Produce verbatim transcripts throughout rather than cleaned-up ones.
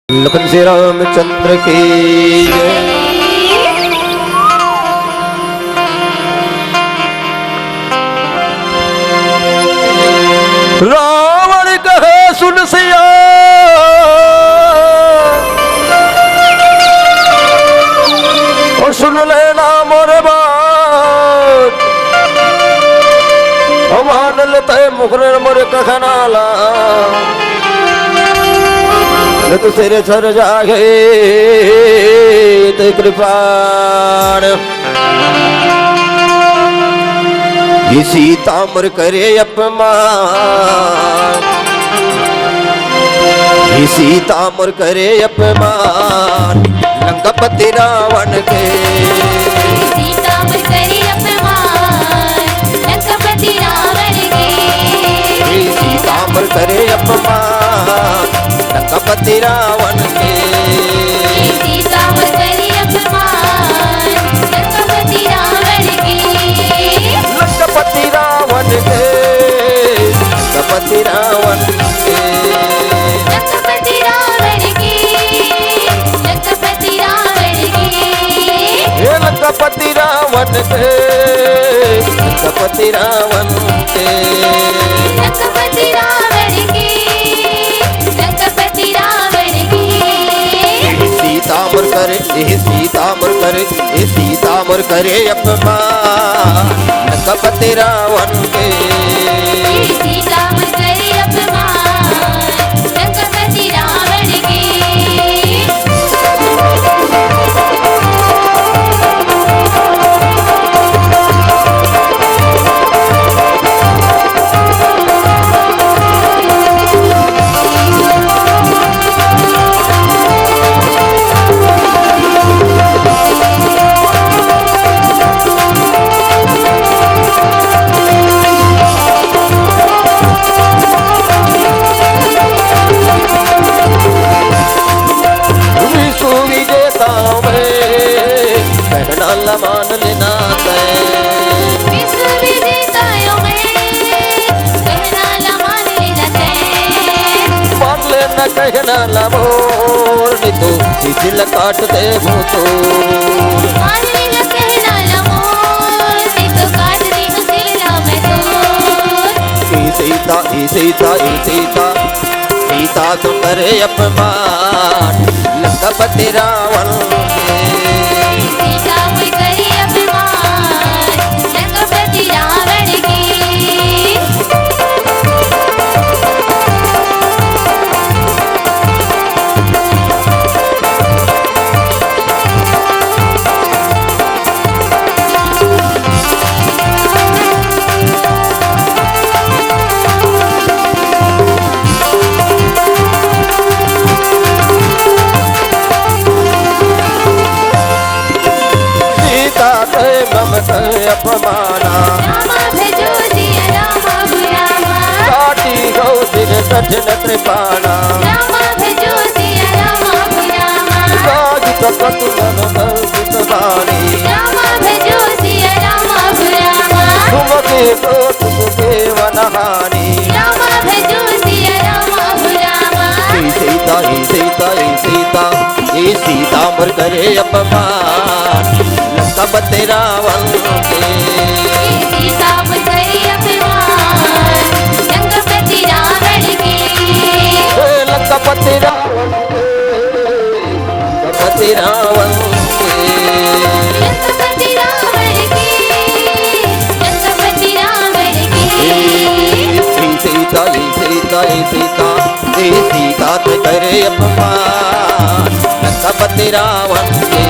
लखन श्री रामचंद्र की जय। रावण कहे सुन सिया, और सुन लेना मोर बात, और मान लेते मुखर मोर कखनाला। तो सिर चढ़ जागे तो कृपाण। ये सीता मोर करे अपमान, ये सीता मोर करे अपमान, लंकापति रावण के। सीता मोर करे अपमान, लंकापति रावण के। सीता मोर करे अपमान, लंकापति रावण के। सीता मोर करे अपमान, लंकापति रावण के। लंकापति रावण के। लंकापति रावण के। लंकापति रावण के। लंकापति रावण के। हे लंकापति रावण के। लंकापति रावण के। लंकापति रावण के। लंकापति रावण के। सीता मोर करे, ए सीता मोर करे, ए सीता मोर करे अपमान, लंकापति रावण के। सीता मोर करे अपमान, लंकापति रावण के। विश्व विजेता मैं, कहना ला मान लेना तै। विश्व विजेता यो मैं, कहना ला मान लेना तै। मान लेना कहना ला मोर, नहीं तो सिर काट देहूं तोर। मान लेना कहना ला मोर, नहीं तो काट देहूं सिर मैं तोर। ए सीता, ए सीता, ए सीता, सीता तो करे अपमान लंकापति रावण के। सीता मोर करे अपमान लंकापति रावण के। सीता तै मम तै अपमाना। रामा भेजो सिया रामा बुलावा। काटी गौ सिर कठिन कृपाणा। रामा भेजो सिया रामा बुलावा। राग कपट मन कल्पित बानी। रामा भेजो सिया रामा बुलावा। सुमति को सुख देवन हानि। रामा भेजो सिया रामा बुलावा। हे सीता, हे सीता, हे सीता, हे सीता मोर करे अपमान लंकापति रावण के। सीता मोर करे अपमान लंकापति रावण के। हे लंकापति रावण के। लंकापति रावण के। लंकापति रावण के। लंकापति रावण के। हे सीता, हे सीता, हे सीता, हे सीता तै करे अपमान लंकापति रावण के।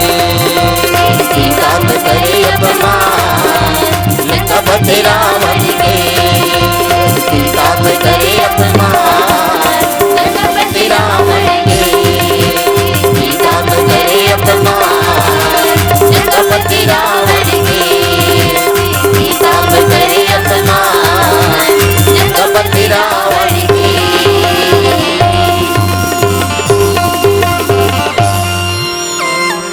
सीता तै करे अपमान लंकापति रावण